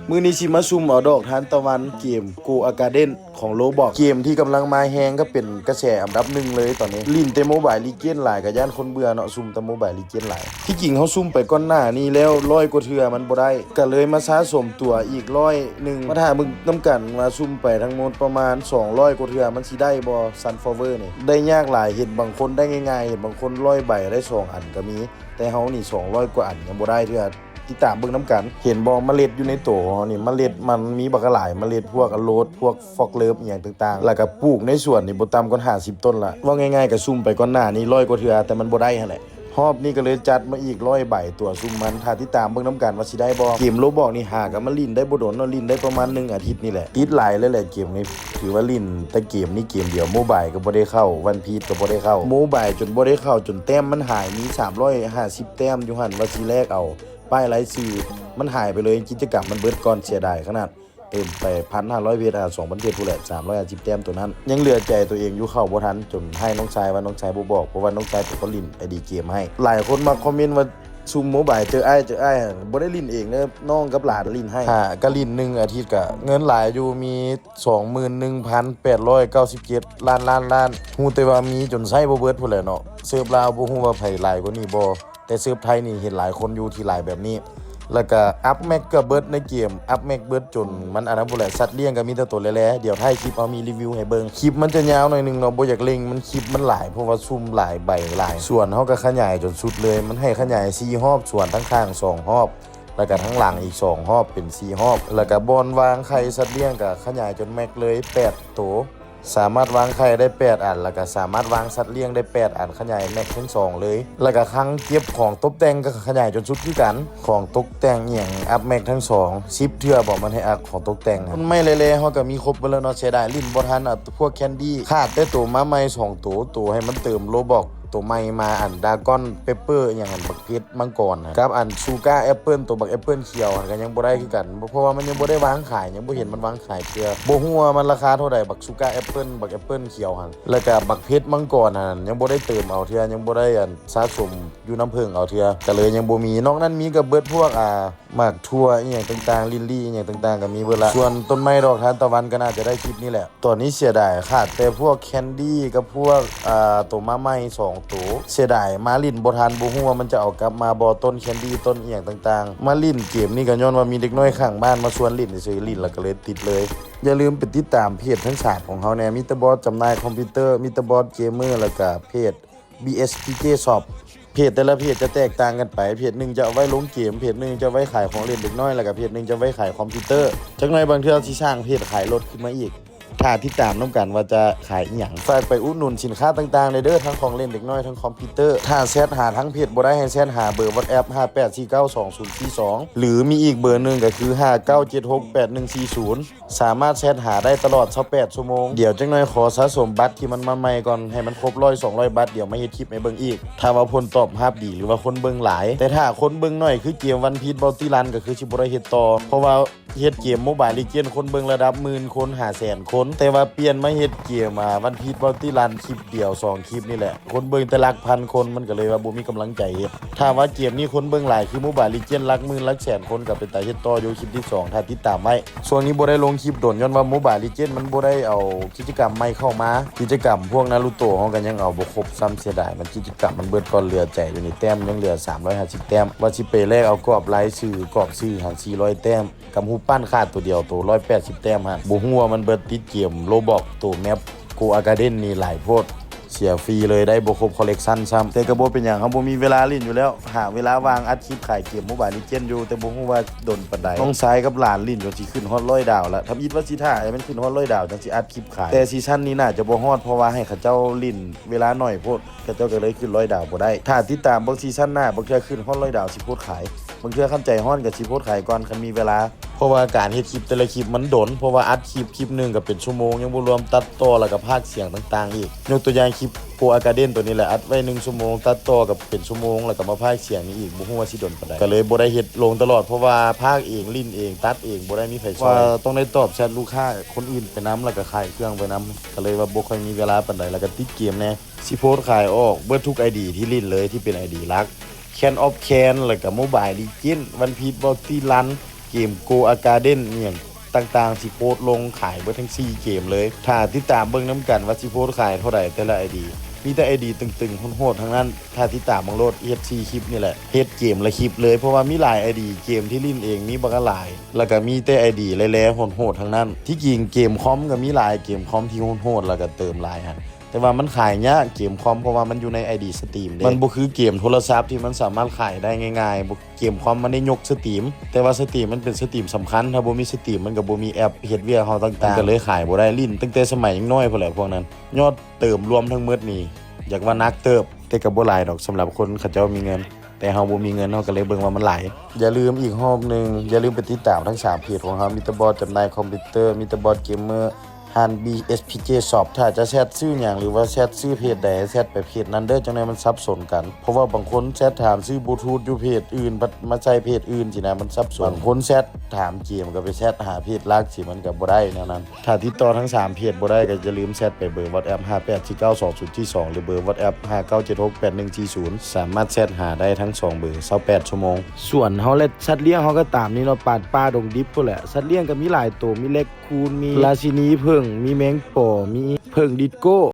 ມື້ນີ້ຊິມາຊຸ່ມເອົາດອກທານຕະວັນ ເກມ Go A Garden ຂອງ Roblox ເກມທີ່ກຳລັງມາແຮງ ກໍເປັນກະແສອັນດັບໜຶ່ງເລີຍຕອນນີ້. ຫຼິ້ນແຕ່ Mobile Legends ຫຼາຍ ກໍຢ້ານຄົນເບື່ອເນາະ, ຊຸ່ມແຕ່ Mobile Legends ຫຼາຍ. ທີ່ຈິງເຮົາຊຸ່ມໄປກ່ອນໜ້ານີ້ແລ້ວຮ້ອຍກວ່າເທື່ອມັນບໍ່ໄດ້ ກໍເລີຍມາສະສົມຕົວອີກຮ້ອຍໜຶ່ງ ມາຖ້າເບິ່ງນຳກັນວ່າຊຸ່ມໄປທັງໝົດປະມານສອງຮ້ອຍກວ່າເທື່ອ ມັນຊິໄດ້ບໍ່ Sunflower ນີ້. ໄດ້ຍາກຫຼາຍ, ເຫັນບາງຄົນໄດ້ງ່າຍໆ, ເຫັນບາງຄົນຮ້ອຍໃບໄດ້ສອງອັນກໍມີ, ແຕ່ເຮົານີ້ສອງຮ້ອຍກວ່າອັນຍັງບໍ່ໄດ້ເທື່ອ. ຕິດຕາມເບິ່ງນຳກັນ. ເຫັນບໍ່ ເມລັດຢູ່ໃນໂຕເຮົານີ້ ເມລັດມັນມີບັກຫຼາຍ, ເມລັດພວກໂລດ ພວກຟອກເລີບ ອີ່ຫຍັງຕ່າງໆ ແລ້ວກໍປູກໃນສວນນີ້ບໍ່ຕ່ຳກວ່າຫ້າສິບຕົ້ນລະ. ເວົ້າງ່າຍໆ ກໍຊຸ່ມໄປກ່ອນໜ້ານີ້ຮ້ອຍກວ່າເທື່ອ ແຕ່ມັນບໍ່ໄດ້ຫັ້ນແຫຼະ. ຮອບນີ້ກໍເລີຍຈັດມາອີກຮ້ອຍໃບຕົວຊຸ່ມມັນ, ຖ້າຕິດຕາມເບິ່ງນຳກັນວ່າຊິໄດ້ບໍ່. ເກມ Roblox ນີ້ຫາກໍມາຫຼິ້ນໄດ້ບໍ່ດົນເນາະ, ຫຼິ້ນໄດ້ປະມານໜຶ່ງອາທິດນີ້ແຫຼະ. ຕິດຫຼາຍເລີຍແຫຼະເກມນີ້, ຖືວ່າຫຼິ້ນແຕ່ເກມນີ້ເກມດຽວ. Mobile ກໍບໍ່ໄດ້ເຂົ້າ, One Piece ກໍບໍ່ໄດ້ເຂົ້າ. Mobile ຈົນບໍ່ໄດ້ເຂົ້າ ຈົນແຕ້ມມັນຫາຍ, ມີສາມຮ້ອຍຫ້າສິບແຕ້ມຢູ່ຫັ້ນ ວ່າຊິແລກເອົາ ປ້າຍລາຍຊື່ມັນຫາຍໄປເລີຍ, ກິດຈະກຳມັນເບິດກ່ອນ, ເສຍດາຍຂະໜາດ. ເຕີມໄປພັນຫ້າຮ້ອຍເພດ ອາ ສອງພັນເພດພຸ້ນແຫຼະ, ສາມຮ້ອຍຫ້າສິບແຕ້ມໂຕນັ້ນ. ຍັງເຫຼືອໃຈໂຕເອງຢູ່, ເຂົ້າບໍ່ທັນ, ຈົນໃຫ້ນ້ອງຊາຍວ່ານ້ອງຊາຍບໍ່ບອກ, ເພາະວ່ານ້ອງຊາຍເປັນຄົນຫຼິ້ນໄອດີເກມໃຫ້. ຫຼາຍຄົນມັກຄອມເມັນວ່າ ຊຸ່ມໂມບາຍເຈີອ້າຍ, ເຈີອ້າຍ, ບໍ່ໄດ້ຫຼິ້ນເອງເດີ, ນ້ອງກັບຫຼານຫຼິ້ນໃຫ້. ຫາກະຫຼິ້ນໜຶ່ງອາທິດກະເງິນຫຼາຍຢູ່, ມີສອງໝື່ນໜຶ່ງພັນແປດຮ້ອຍເກົ້າສິບເຈັດລ້ານລ້ານລ້ານ. ຮູ້ແຕ່ວ່າມີຈົນໃຊ້ບໍ່ເບິດພຸ້ນແຫຼະເນາະ. ເສີບລາວບໍ່ຮູ້ວ່າໃຜຫຼາຍກວ່ານີ້ບໍ່? ແຕ່ເສີບໄທນີ້ເຫັນຫຼາຍຄົນຢູ່ທີ່ຫຼາຍແບບນີ້. ແລ້ວກະອັບແມັກກະເບິດໃນເກມ, ອັບແມັກເບິດຈົນມັນອັນນັ້ນພຸ້ນແຫຼະ. ສັດລ້ຽງກະມີແຕ່ໂຕແລໆ, ດຽວທ້າຍຄລິບເຮົາມີຣີວິວໃຫ້ເບິ່ງ. ຄລິບມັນຈະຍາວໜ້ອຍໜຶ່ງເນາະ, ບໍ່ຢາກເລັ່ງ, ມັນຄລິບມັນຫຼາຍ ເພາະວ່າຊຸ່ມຫຼາຍໃບຫຼາຍ. ສວນເຮົາກະຂະຫຍາຍຈົນສຸດເລີຍ, ມັນໃຫ້ຂະຫຍາຍສີ່ຮອບ, ສວນທາງຂ້າງສອງຮອບ, ແລ້ວກະທາງຫຼັງອີກສອງຮອບ, ເປັນສີ່ຮອບ. ແລ້ວກະບ່ອນວາງໄຂ່ສັດລ້ຽງກະຂະຫຍາຍຈົນແມັກເລີຍ ແປດໂຕ. ສາມາດວາງໄຂ່ໄດ້ແປດອັນ, ແລ້ວກະສາມາດວາງສັດລ້ຽງໄດ້ແປດອັນ, ຂະຫຍາຍແມັກທັງສອງເລີຍ. ແລ້ວກະຄັງເກັບຂອງຕົບແຕ່ງກໍຂະຫຍາຍຈົນສຸດຄືກັນ. ຂອງຕົບແຕ່ງອີ່ຫຍັງອັບແມັກທັງສອງ ສິບເທື່ອບໍ ມັນໃຫ້ອັບຂອງຕົບແຕ່ງ. ຕົ້ນໄມ້ແລໆ ເຮົາກະມີຄົບເບິດແລ້ວເນາະ, ເສຍດາຍຫຼິ້ນບໍ່ທັນ ອາ ພວກແຄນດີ. ຂາດແຕ່ໂຕມາໃໝ່ສອງໂຕ, ໂຕໃຫ້ມັນເຕີມໂລບັອກ ໂຕໃໝ່ມາ, ອັນ ດຣາກອນເປບເປີ ອີ່ຫຍັງຫັ້ນ ບັກເຜັດ ມັງກອນຫັ້ນ ກັບອັນຊູກາແອັບເປິ້ນ ໂຕບັກແອັບເປິ້ນຂຽວຫັ້ນ ກໍຍັງບໍ່ໄດ້ຄືກັນ ເພາະວ່າມັນຍັງບໍ່ໄດ້ວາງຂາຍ, ຍັງບໍ່ເຫັນມັນວາງຂາຍເທື່ອ. ບໍ່ຮູ້ວ່າມັນລາຄາເທົ່າໃດ ບັກຊູກາແອັບເປິ້ນ ບັກແອັບເປິ້ນຂຽວຫັ້ນ ແລ້ວກະບັກເຜັດມັງກອນຫັ້ນ ຍັງບໍ່ໄດ້ເຕີມເອົາເທື່ອ, ຍັງບໍ່ໄດ້ອັນສະສົມຢູ່ນ້ຳເຜິ້ງເອົາເທື່ອ ກໍເລີຍຍັງບໍ່ມີ. ນອກນັ້ນມີກໍເບິດພວກ ອ່າ ໝາກຖົ່ວອີ່ຫຍັງຕ່າງໆ ລິນລີອີ່ຫຍັງຕ່າງໆ ກໍມີເບິດລະ. ສ່ວນຕົ້ນໄມ້ດອກທານຕະວັນກໍໜ້າຈະໄດ້ຄລິບນີ້ແຫຼະ. ຕອນນີ້ເສຍດາຍຂາດແຕ່ພວກແຄນດີກັບພວກ ອ່າ ໂຕມາໃໝ່ສອງໂຕ. ເສຍດາຍມາຫຼິ້ນບໍ່ທັນ, ບໍ່ຮູ້ວ່າມັນຈະເອົາກັບມາບໍ່, ຕົ້ນແຄນດີ ຕົ້ນອີ່ຫຍັງຕ່າງໆ. ມາຫຼິ້ນເກມນີ້ກໍຍ້ອນວ່າມີເດັກນ້ອຍຂ້າງບ້ານມາຊວນຫຼິ້ນຊື່ໆ, ຫຼິ້ນແລ້ວກໍເລີຍຕິດເລີຍ. ຢ່າລືມໄປຕິດຕາມເພຈທັງສາມຂອງເຮົາແດ່, ມີຕາບອດຈຳໜ່າຍຄອມພິວເຕີ, ມີຕາບອດເກມເມີ, ແລ້ວກໍເພຈ ບີເອັສ ພີ ເຈ ຊັອບ. ເພຈແຕ່ລະເພຈຈະແຕກຕ່າງກັນໄປ, ເພຈໜຶ່ງຈະເອົາໄວ້ລົງເກມ, ເພຈໜຶ່ງຈະໄວ້ຂາຍຂອງຫຼິ້ນເດັກນ້ອຍ, ແລ້ວກໍເພຈໜຶ່ງຈະໄວ້ຂາຍຄອມພິວເຕີ. ຈັກໜ່ອຍບາງເທື່ອຊິສ້າງເພຈຂາຍລົດຂຶ້ນມາອີກ. ຖ້າຕິດຕາມນຳກັນວ່າຈະຂາຍອີ່ຫຍັງ. ຝາກໄປອຸດໜູນສິນຄ້າຕ່າງໆແດ່ເດີ, ທັງຂອງຫຼິ້ນເດັກນ້ອຍ, ທັງຄອມພິວເຕີ. ຖ້າແຊັດຫາທາງເພຈບໍ່ໄດ້, ໃຫ້ແຊັດຫາເບີວັອດແອັບ ຫ້າແປດສີ່ເກົ້າສອງສູນສີ່ສອງ ຫຼື ມີອີກເບີໜຶ່ງກໍຄື ຫ້າເກົ້າເຈັດຫົກແປດໜຶ່ງສີ່ສູນ. ສາມາດແຊັດຫາໄດ້ຕະຫຼອດຊາວແປດຊົ່ວໂມງ. ດຽວຈັກໜ້ອຍຂໍສະສົມບັດທີ່ມັນມາໃໝ່ກ່ອນ, ໃຫ້ມັນຄົບຮ້ອຍສອງຮ້ອຍບັດ, ດຽວມາເຮັດຄລິບໃຫ້ເບິ່ງອີກ ຖ້າວ່າຜົນຕອບຮັບດີ ຫຼືວ່າຄົນເບິ່ງຫຼາຍ. ແຕ່ຖ້າຄົນເບິ່ງໜ້ອຍຄືເກມ One Piece Bounty Run ກໍຄືຊິບໍ່ໄດ້ເຮັດຕໍ່, ເພາະວ່າ ເຮັດເກມ Mobile Legend ຄົນເບິ່ງລະດັບໝື່ນຄົນຫາແສນຄົນ, ແຕ່ວ່າປ່ຽນມາເຮັດເກມ ອາ One Piece Bounty Run ຄລິບດຽວສອງຄລິບນີ້ແຫຼະ ຄົນເບິ່ງແຕ່ຫຼັກພັນຄົນ, ມັນກໍເລີຍວ່າບໍ່ມີກຳລັງໃຈເຮັດ. ຖ້າວ່າເກມນີ້ຄົນເບິ່ງຫຼາຍຄື Mobile Legend ຫຼັກໝື່ນຫຼັກແສນຄົນ, ກໍເປັນຕາເຮັດຕໍ່ຢູ່ຄລິບທີສອງ ຖ້າຕິດຕາມໄວ້. ຊ່ວງນີ້ບໍ່ໄດ້ລົງຄລິບດົນ ຍ້ອນວ່າ Mobile Legend ມັນບໍ່ໄດ້ເອົາກິດຈະກຳໃໝ່ເຂົ້າມາ. ກິດຈະກຳພວກນາຣູໂຕະເຮົາກໍຍັງເອົາບໍ່ຄົບຊ້ຳ, ເສຍດາຍ ມັນກິດຈະກຳມັນເບິດກ່ອນ. ເຫຼືອໃຈຢູ່ນີ້ ແຕ້ມຍັງເຫຼືອສາມຮ້ອຍຫ້າສິບແຕ້ມ, ວ່າຊິໄປແລກເອົາກອບລາຍຊື່ ກອບຊື່ຫາ ສີ່ຮ້ອຍແຕ້ມ. ກຳຮູບປັ້ນຂາດໂຕດຽວ ໂຕຮ້ອຍແປດສິບແຕ້ມຫັ້ນ. ບໍ່ຮູ້ວ່າມັນເບິດຕິດເກມ Roblox ໂຕແມັບ Go A Garden ນີ້ຫຼາຍໂພດ, ເສຍຟຣີເລີຍ, ໄດ້ບໍ່ຄົບ collection ຊ້ຳ. ແຕ່ກໍບໍ່ເປັນຫຍັງ, ເຮົາບໍ່ມີເວລາຫຼິ້ນຢູ່ແລ້ວ. ຫາເວລາວ່າງອັດຄລິບຂາຍເກມ Mobile Legend ຢູ່, ແຕ່ບໍ່ຮູ້ວ່າດົນປານໃດ. ນ້ອງຊາຍກັບຫຼານຫຼິ້ນຈົນຊິຂຶ້ນຮອດຮ້ອຍດາວລະ. ທຳອິດວ່າຊິຖ້າໃຫ້ມັນຂຶ້ນຮອດຮ້ອຍດາວ ຈັ່ງຊິອັດຄລິບຂາຍ. ແຕ່ຊີຊັນນີ້ໜ້າຈະບໍ່ຮອດ, ເພາະວ່າໃຫ້ເຂົາເຈົ້າຫຼິ້ນເວລາໜ້ອຍໂພດ. ເຂົາເຈົ້າກໍເລີຍຂຶ້ນຮ້ອຍດາວບໍ່ໄດ້. ຖ້າຕິດຕາມເບິ່ງຊີຊັນໜ້າ, ບາງເທື່ອຂຶ້ນຮອດຮ້ອຍດາວຊິໂພດຂາຍ, ບາງເທື່ອຄັນໃຈຮ້ອນກໍຊິໂພດຂາຍກ່ອນ ຄັນມີເວລາ. ເພາະວ່າການເຮັດຄລິບແຕ່ລະຄລິບມັນດົນ, ເພາະວ່າອັດຄລິບ, ຄລິບໜຶ່ງກໍເປັນຊົ່ວໂມງ, ຍັງບໍ່ລວມຕັດຕໍ່ ແລ້ວກໍພາກສຽງຕ່າງໆອີກ. ຍົກຕົວຢ່າງຄລິບ Go A Garden ໂຕນີ້ແຫຼະ, ອັດໄວ້ໜຶ່ງຊົ່ວໂມງ, ຕັດຕໍ່ກໍເປັນຊົ່ວໂມງ, ແລ້ວກໍມາພາກສຽງນີ້ອີກ, ບໍ່ຮູ້ວ່າຊິດົນປານໃດ. ກໍເລີຍບໍ່ໄດ້ເຮັດລົງຕະຫຼອດ, ເພາະວ່າພາກເອງ, ຫຼິ້ນເອງ, ຕັດເອງ, ບໍ່ໄດ້ມີໃຜຊ່ອຍ. ວ່າຕ້ອງໄດ້ຕອບແຊັດລູກຄ້າຄົນອື່ນໄປນຳ, ແລ້ວກໍຂາຍເຄື່ອງໄປນຳ, ກໍເລີຍວ່າບໍ່ຄ່ອຍມີເວລາປານໃດ, ແລ້ວກໍຕິດເກມແດ່. ຊິໂພສຂາຍອອກເບິດທຸກ ໄອດີ ທີ່ຫຼິ້ນເລີຍ ທີ່ເປັນ ໄອດີ ຫຼັກ Can of Can ແລ້ວກໍ Mobile Legend, One Piece Bounty Run, ເກມ Go a Garden ອີ່ຫຍັງຕ່າງໆ ຊິໂພສລົງຂາຍເບິດທັງສີ່ເກມເລີຍ. ຖ້າຕິດຕາມເບິ່ງນຳກັນວ່າຊິໂພສຂາຍເທົ່າໃດແຕ່ລະ ໄອ ດີ ມີແຕ່ ໄອ ດີ ຕຶງໆ ໂຫດໆ ທັງນັ້ນ. ຖ້າຕິດຕາມເບິ່ງໂລດ ເຮັດສີ່ຄລິບນີ້ແຫຼະ ເຮັດເກມລະຄລິບເລີຍ ເພາະວ່າມີຫຼາຍ ໄອ ດີ ເກມທີ່ຫຼິ້ນເອງມີບັກຫຼາຍ ແລ້ວກໍມີແຕ່ ໄອ ດີ ແລໆ ໂຫດໆ ທັງນັ້ນ. ທີ່ຈິງເກມຄອມກໍມີຫຼາຍເກມຄອມທີ່ໂຫດໆ ແລ້ວກໍເຕີມຫຼາຍຫັ້ນ ແຕ່ວ່າມັນຂາຍຍາກເກມຄອມ ເພາະວ່າມັນຢູ່ໃນ ໄອ ດີ Steam ເດ້ ມັນບໍ່ຄືເກມໂທລະສັບທີ່ມັນສາມາດຂາຍໄດ້ງ່າຍໆ ບໍ່ ເກມຄອມມັນໄດ້ຍົກ Steam ແຕ່ວ່າ Steam ມັນເປັນ Steam ສຳຄັນ ຖ້າບໍ່ມີ Steam ມັນກໍບໍ່ມີແອັບເຮັດວຽກເຮົາຕ່າງໆ ມັນກໍເລີຍຂາຍບໍ່ໄດ້. ຫຼິ້ນຕັ້ງແຕ່ສະໄໝຍັງນ້ອຍພຸ້ນແຫຼະພວກນັ້ນ. ຍອດເຕີມລວມທັງໝົດນີ້ ຢາກວ່າໜັກເຕີບ ແຕ່ກໍບໍ່ຫຼາຍດອກສຳລັບຄົນເຂົາເຈົ້າມີເງິນ ແຕ່ເຮົາບໍ່ມີເງິນ ເຮົາກໍເລີຍເບິ່ງວ່າມັນຫຼາຍ. ຢ່າລືມອີກຮອບໜຶ່ງ ຢ່າລືມໄປຕິດຕາມທັງສາມເພຈຂອງເຮົາ ມີແຕ່ບອດຈຳໜ່າຍຄອມພິວເຕີ ມີແຕ່ບອດເກມເມີ ຮ້ານ BSPJ Shop. ຖ້າຈະແຊັດຊື້ຫຍັງ ຫຼືວ່າແຊັດຊື້ເພຈໃດ ແຊັດໄປເພຈນັ້ນເດີ ຈັ່ງໃດມັນສັບສົນກັນ ເພາະວ່າບາງຄົນແຊັດຖາມຊື້ບລູທູດຢູ່ເພຈອື່ນ ບັດມາໃສ່ເພຈອື່ນຊີ້ນະ ມັນສັບສົນ. ບາງຄົນແຊັດຖາມເກມກໍໄປແຊັດຫາເພຈຫຼັກ ຊິມັນກໍບໍ່ໄດ້ແນວນັ້ນ. ຖ້າຕິດຕໍ່ທັງສາມເພຈບໍ່ໄດ້ ກໍຢ່າລືມແຊັດໄປເບີ WhatsApp ຫ້າແປດສີ່ເກົ້າສອງສູນສີ່ສອງ ຫຼືເບີ WhatsApp ຫ້າເກົ້າເຈັດຫົກແປດໜຶ່ງສີ່ສູນ ສາມາດແຊັດຫາໄດ້ທັງສອງເບີ ຊາວແປດຊົ່ວໂມງ. ສວນເຮົາ ແລະ ສັດລ້ຽງເຮົາກໍຕາມນີ້ເນາະ ປານປ່າດົງດິບພຸ້ນແຫຼະ. ສັດລ້ຽງກໍມີຫຼາຍໂຕ ມີແຣັກຄູນ ມີລາຊິນີເຜິ້ງ ມີແມງປໍ ມີເຜິ້ງດິດໂກ້